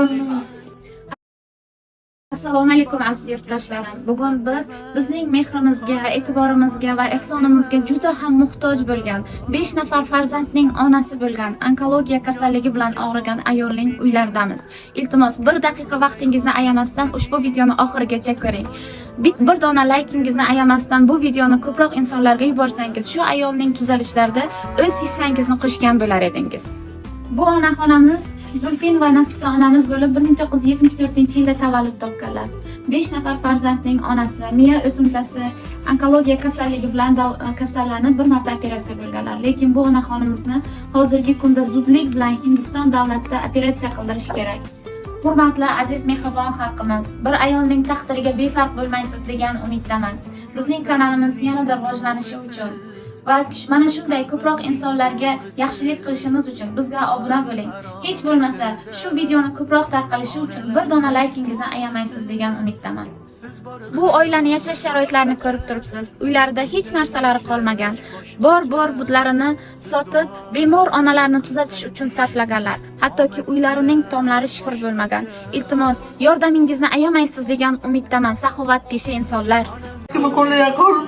Bo'ldi. Assalomu alaykum, aziz yurtdoshlarim. Bugun biz bizning mehrimizga, e'tiborimizga va ehsonimizga juda ham muhtoj bo'lgan, 5 nafar farzandning onasi bo'lgan, onkologiya kasalligi bilan og'rigan ayolning uylaridamiz. Iltimos, bir daqiqa vaqtingizni ayamasdan ushbu videoni oxirigacha ko'ring. Bir dona laykingizni ayamasdan bu videoni ko'proq insonlarga yuborsangiz, shu ayolning tuzalishlarida o'z hissangizni qo'shgan bo'lar edingiz. Bu onaxonamiz Zulfin va Nafisa onamiz bo'lib, 1974-yilda tavallud topganlar. 5 nafar farzandning onasi, miya o'simtasi onkologiya kasalligi bilan kasallanib, bir marta operatsiya bo'lganlar. Lekin bu onaxonimizni hozirgi kunda zudlik bilan Hindiston davlatida operatsiya qildirish kerak. Hurmatli, aziz, mehribon xalqimiz, bir ayolning taqdiriga befarq bo'lmaysiz degan umiddaman. Bizning kanalimiz yanada rivojlanishi uchun va mana shunday ko'proq insonlarga yaxshilik qilishimiz uchun bizga obuna bo'ling. Hech bo'lmasa, shu videoni ko'proq tarqalishi uchun bir dona laykingizni ayamaysiz degan umiddaman. Bu oilani yashash sharoitlarini ko'rib turibsiz. Uylarida hech narsalari qolmagan. Bor-bor budlarini sotib, bemor onalarni tuzatish uchun sarflaganlar. Hattoki uylarining tomlari shifr bo'lmagan. Iltimos, yordamingizni ayamaysiz degan umiddaman, saxovatpesha insonlar. Kim qo'liga qolmadi.